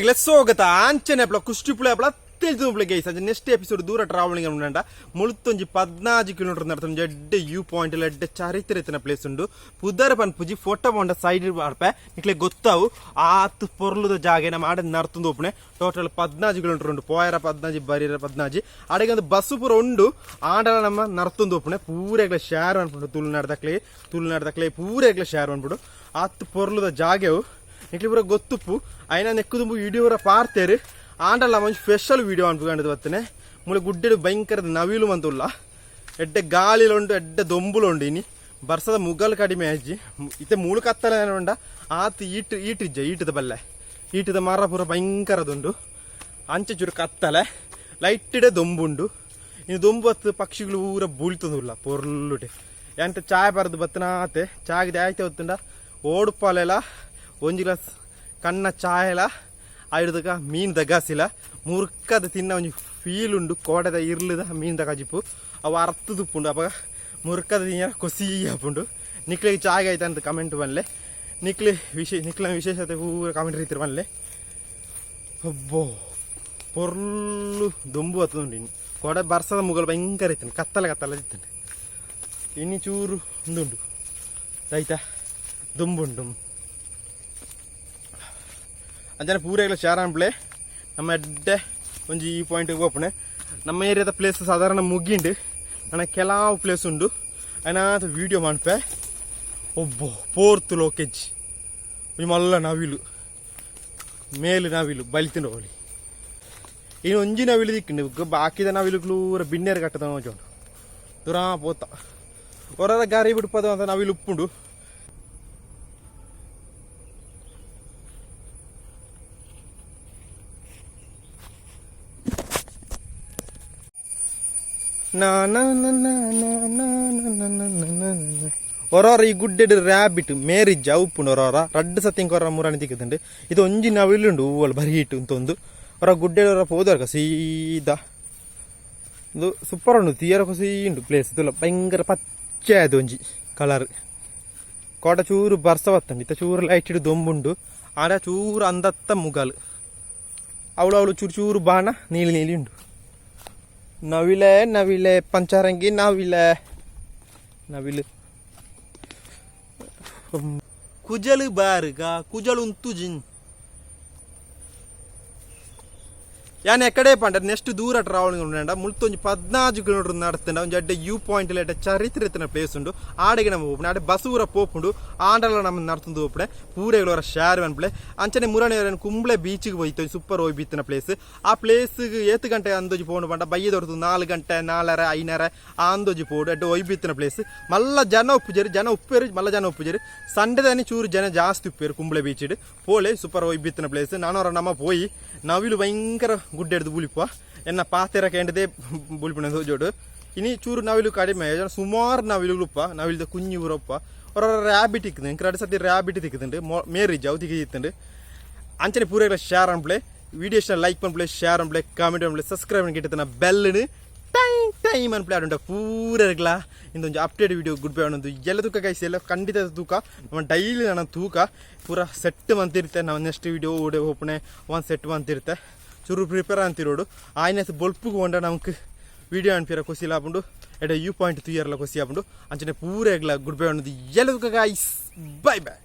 ಪೂರೆಗ್ಲೆ ಸ್ವಾಗತ ಆಂಚನೆ ಅಪ್ಲ ಕುಷ್ಟಿಪುಳೆ ಅಪ್ಲ ತಿಳಿದು ಗೈಸ್. ಅಂಚೆ ನೆಕ್ಸ್ಟ್ ಎಪಿಸೋಡ್ ದೂರ ಟ್ರಾವೆಲಿಂಗ್ ಉಂಡ. ಮುಳುತ್ತೊಂಜಿ 14 ಕಿಲೋಮೀಟರ್ ನಡ್ತೊಂಜಿ ಎಡ್ಡೆ you point, ಎಡ್ಡೆ ಚರಿತ್ರೆ ಇತ್ತಿನ ಪ್ಲೇಸ್ ಉಂಡು. ಪುದರ್ ಪನ್ಪುಜಿ, ಫೋಟೋ ಪಂಡ ಸೈಡ್ ಪಾಡ್ಪೆ, ನಿಕ್ಲೆ ಗೊತ್ತಾವು. ಆತ್ ಪೊರ್ಲುದ ಜಾಗೆ. ನಮ್ಮ ಆಡೆ ನರ್ತುಂದು ಒಪ್ಪುನೆ. ಟೋಟಲ್ 14 ಕಿಲೋಮೀಟರ್ ಉಂಡು. ಪೋಯರ 14, ಬರಿಯರ 14. ಆಡೆಗೆ ಒಂದು ಬಸ್ಸು ಪೂರ ಉಂಡು. ಆಂಡಲ ನಮ್ಮ ನರ್ತುಂದು ಒಪ್ಪುನೆ. ಪೂರೆಗ್ಲ ಶೇರ್ ಅನ್ಪುಂಡು. ತುಳುನಾಡ್ದಕ್ಲೆ, ತುಳುನಾಡ್ದಕ್ಲೆ ಪೂರೆಗ್ಲ ಶೇರ್ ಅನ್ಬಿಡು. ಆತ್ ಪೊರ್ಲುದ ಜಾಗೆವು. ನಿಕ್ಲೆ ಪೂರ ಗೊತ್ತುಪ್ಪು. ಐನ ನೆಕ್ಕುದುಂಬು ವಿಡಿಯೋ ಪೂರ ಪಾರ್ತೇರು. ಆಂಡಲ ಒಂಜಿ ಸ್ಪೆಷಲ್ ವಿಡಿಯೋ ಅನ್ಪುಗಂಡದು ಬತ್ತನೆ. ಮೂಲೆ ಗುಡ್ಡೆಡು ಭಯಂಕರದ ನವಿಲು ಮಂತುಲ್ಲ. ಎಡ್ಡೆ ಗಾಳಿಲುಂಡು, ಎಡ್ಡೆ ದೊಂಬುಲುಂಡು. ಇನಿ ಬರ್ಸದ ಮುಗಲ್ ಕಡಿಮೆ ಅಜ್ಜಿ. ಇತ್ತೆ ಮೂಳು ಕತ್ತಲೆ ಉಂಡ. ಆತ್ ಈಟ್ ಈಟ್ ಇಜ್ಜ, ಈಟದ ಬಲ್ಲೆ ಈಟದ ಮರ ಪೂರ ಭಯಂಕರದುಂಡು. ಅಂಚೆ ಚೂರು ಕತ್ತಲೆ, ಲೈಟಿಡೆ ದೊಂಬುಂಡು. ಇನ್ನು ದೊಂಬು ಹತ್ತು ಪಕ್ಷಿಗಳು ಪೂರ ಬುಳಿತಂದುಲ್ಲ ಪೊರ್ಲುಟೆ. ಎಂತ ಚಾಯ್ ಬರದು ಬತ್ತನಾತೆ. ಚಾಗಿದೆ ಆಯ್ತೆ ಹೊತ್ತುಂಡ. ಓಡುಪಾಲೆಲ ಒಂಜಿ ಗ್ಲಾಸ್ ಕಣ್ಣ ಚಾಯಲ ಆಯ್ದಕ ಮೀನ್ ದಗಾಸಿಲ ಮುರ್ಕದ ತಿನ್ನ ಒಂಜಿ ಫೀಲ್ ಉಂಡು. ಕೋಡೆದ ಇರ್ಲದ ಮೀನ್ ದಗಾಜಿಪ್ಪು ಅವು ಅರ್ಥ ತುಪ್ಪುಂಡು. ಅಪಗ ಮುರ್ಕದ ತಿನ್ನ ಕೊಸಿ ಆಪುಂಡು. ನಿಕ್ಲೆಗ್ ಚಾಯ್ ಆಯ್ತು ಅಂತ ಕಮೆಂಟ್ ಬನ್ಲೆ. ನಿಕ್ಲೆ ನಿಕ್ಲ ವಿಶೇಷತೆ ಪೂರ ಕಮೆಂಟ್ ರೀತಿರ್ ಬನ್ಲೆ. ಒಬ್ಬೋ ಪೊರ್ಲು ದೊಂಬು ಹತ್ತುಂಡು ಇನ್ನು. ಕೊಡೆ ಬರ್ಸದ ಮುಗಲ್ ಭಯಂಕರ ಇತ್ತು. ಕತ್ತಲೆ ಕತ್ತಲೆ ಇತ್ತು. ಇನ್ನು ಚೂರು ಉಂದುಂಡು ಆಯ್ತಾ, ದೊಂಬುಂಡು. ಅಂಚನೆ ಪೂರೆಗ್ಲ ಶೇರ್ ಅನ್ಪ್ಲೆ. ನಮ್ಮ ಎಡ್ಡೆ ಒಂಜಿ ಈ ಪಾಯಿಂಟ್ ಪೋಪುಣೆ. ನಮ್ಮ ಏರಿಯಾದ ಪ್ಲೇಸ್ ಸಾಧಾರಣ ಮುಗಿಂಡು. ನನ್ನ ಕೆಲವು ಪ್ಲೇಸ್ ಉಂಡು, ಐನಾತ ವೀಡಿಯೋ ಮನ್ಪೆ. ಒಬ್ಬೋ ಫೋರ್ತ್ ಲೋಕೆಜ್. ಒಂಜಿ ಮಲ್ಲ ನವಿಲು, ಮೇಲು ನವಿಲು ಬಲಿತುಂಡು ಹೋಲಿ. ಇನ್ನು ಒಂಜಿ ನವಿಲು ದಿಕ್ಕುಂಡು. ಬಾಕಿದ ನವಿಲು ಪೂರ ಬಿನ್ನೇರು ಕಟ್ಟದ ಉಂಟು. ದೂರ ಪೋತ ಹೊರ ಗಾರಿ ಬಿಡ್ಪದ ಅಂತ ನವಿಲು ಉಪ್ಪುಂಡು. ನಾ ನಾ ನಾ ನಾ ನಾ ನಾ ನಾ ನಾ ನಾ ನಾ ನಾ. ಒರೋರ ಈ ಗುಡ್ಡೆಡ್ ರ್ಯಾಬಿಟ್ ಮೇರಿಜ್ಜ ಉಪ್ಪುಂಡು. ಒರೋರ ರಡ್ಡ್ ಸತಿಂಕ ಒರ ಮುರಾಣಿ ತಿಕ್ಕುದುಂಡು. ಇದು ಒಂಜಿ ನವಿಲುಂಡು ಹೂವಲ್ ಬರಿ ಇಟ್ಟು ಅಂತೊಂದು. ಹೊರ ಗುಡ್ಡೆಡ್ ಒರ ಪೋದರ್ಕ ಸೀದಾ. ಇದು ಸೂಪರ್ ಉಂಡು. ತೀಯರ ಖುಷಿ ಉಂಡು ಪ್ಲೇಸ್. ಇದಲ್ಲ ಭಯಂಕರ ಪಚ್ಚೆ ಅದು ಒಂಜಿ ಕಲರ್. ಕೋಟ ಚೂರು ಬರ್ಸ ಬತ್ತುಂಡು. ಇತ್ತ ಚೂರು ಲೈಟ್ ಇಡು ದೊಂಬುಂಡು. ಆಡ ಚೂರು ಅಂದತ್ತ ಮುಗಲ್ ಅವಳು ಅವಳು ಚೂರು ಚೂರು ಬಾಣ ನೀಲಿ ನೀಲಿ ಉಂಡು. ನವಿಲೆ ನವಿಲೆ ಪಂಚರಂಗಿ ನವಿಲೆ ನವಿಲು. ಕುಜಲು ಬಾರುಗ ಕುಜಲು ಉಂತುಜಿನ್. ಯಾನ್ ಎಕಡೆ ಪಂಡ ನೆಕ್ಸ್ಟ್ ದೂರ ಟ್ರಾವೆಲಿಂಗ್ ಉಂಡ. ಮುಲ್ತೊಂಜಿ 14 ಕಿಲೋಮೀಟರ್ ನಡ್ತಂಡ. ಒಂಜಿ ಅಡ್ಡೆ you point ಎಡ್ಡೆ ಚರಿತ್ರೆ ಇತ್ತಿನ ಪ್ಲೇಸ್ ಉಂಡು. ಆಡೆಗೆ ನಮ್ಮ ಪೋಪುಂಡು. ಆಡೆ ಬಸ್ ಊರ ಪೋಪುಂಡು. ಆಂಡಲ ನಮ್ಮ ನಡ್ತುಂದು ಪೋಪುಡೆ. ಪೂರೆಗಳು ಶೇರ್ ಅನ್ಪ್ಲೆ. ಅಂಚನೆ ಮುರಣಿ ಕುಂಬ್ಳೆ ಬೀಚ್ಗೆ ಹೋಯ್ತು. ಸೂಪರ್ ಹೋಗಿ ಬಿತ್ತಿನ ಪ್ಲೇಸ್. ಆ ಪ್ಲೇಸ್ ಏತ್ ಗಂಟೆ ಅಂದೋಜಿ ಪೋಂಡು ಪಂಡ ಬಯ್ಯದೊರ್ತು 4 ಗಂಟೆ, 4:30, 5:30 ಆ ಅಂದೋಜಿ ಪೋಡು. ಎಡ್ಡೆ ಒಯ್ ಬಿತ್ತಿನ ಪ್ಲೇಸ್. ಮಲ್ಲ ಜನ ಉಪ್ಪುಜೇರು, ಜನ ಉಪ್ಪೇರು, ಮಲ್ಲ ಜನ ಉಪ್ಪುಜೇರು. ಸಂಡೆದಾನಿ ಚೂರು ಜನ ಜಾಸ್ತಿ ಉಪ್ಪೇರು ಕುಂಬ್ಳೆ ಬೀಚ್ ಪೋಲೆ. ಸೂಪರ್ ಒಯ್ ಬಿತ್ತಿನ ಪ್ಲೇಸ್. ನಾನವರ ನಮ್ಮ ಪೋಯಿ ನವಿಲು ಭಯಂಕರ ಗುಡ್ಡೆ ಹಿಡ್ದು ಬುಲಿಪ. ಎನ್ನ ಪಾತೆರ ಕೇಂಡದೆ ಬುಲಿಪುಣ ಜೋಡು. ಇನಿ ಚೂರು ನವಿಲು ಕಡಿಮೆ. ಸುಮಾರು ನವಿಲು ಉಪ್ಪ, ನವಿಲ್ದ ಕುഞ്ഞು ಊರಪ್ಪ. ಹೊರ ರ್ಯಾಬಿಟ್ ಇಕ್ಕುದು. ಎಂಕ್ ರಡ್ಡ್ ಸತಿ ರ್ಯಾಬಿಟ್ ತಿಕ್ಕುದುಂಡು. ಮೇರಿಜ್ ಅವು ತಿಕ್ಕಿತ್ತುಂಡು. ಅಂಚನೆ ಪೂರೆಗ್ಲ ಶೇರ್ ಅನ್ಪ್ಲೆ. ವಿಡಿಯೋ ಇಷ್ಟ ಲೈಕ್ ಪನ್ಪ್ಲೆ, ಶೇರ್ ಅನ್ಪ್ಲೆ, ಕಾಮೆಂಟ್ ಅನ್ಪ್ಲೆ, ಸಬ್ಸ್ಕ್ರೈಬ್ ಗಿಟ್ಟತನ ಬೆಲ್ ಟೈಮ್ ಟೈಮ್ ಅನ್ಪ್ಲೆ. ಆಡುಂಟ ಪೂರೆಗ್ಲ ಇಂದೊಂಜಿ update video. Good bye ಅನ್ನೋದು. ಎಲ್ಲ ತೂಕ ಗೈಸ್, ಎಲ್ಲ ಖಂಡಿತ ತೂಕ. ನಮ್ಮ ಡೈಲಿ ನನ್ನ ತೂಕ ಪೂರ ಸೆಟ್ ಮಂತಿರುತ್ತೆ. ನಾವು ನೆಕ್ಸ್ಟ್ ವಿಡಿಯೋ ಓಡೆ ಓಪನೆ ಒಂದು ಸೆಟ್ ಮಂತಿರುತ್ತೆ. ಚೂರು ಪ್ರಿಪೇರ್ ಅಂತಿರೋಡು. ಆಯ್ನ ಬೊಲ್ಪುಗು ಒಂಡ ನಮ್ಗೆ ವಿಡಿಯೋ ಅನ್ಪಿರ ಖುಷಿ ಆಪುಂಡು. ಎಡೆ you point ತುಯ್ಯರ್ಲ ಖುಷಿ ಆಪುಂಡು. ಅಂಚನೆ ಪೂರೆಗ್ಲ ಗುಡ್ ಬೈ ಅನ್ನೋದು. ಎಲ್ಲ ತೂಕ ಗೈಸ್, ಬೈ ಬೈ.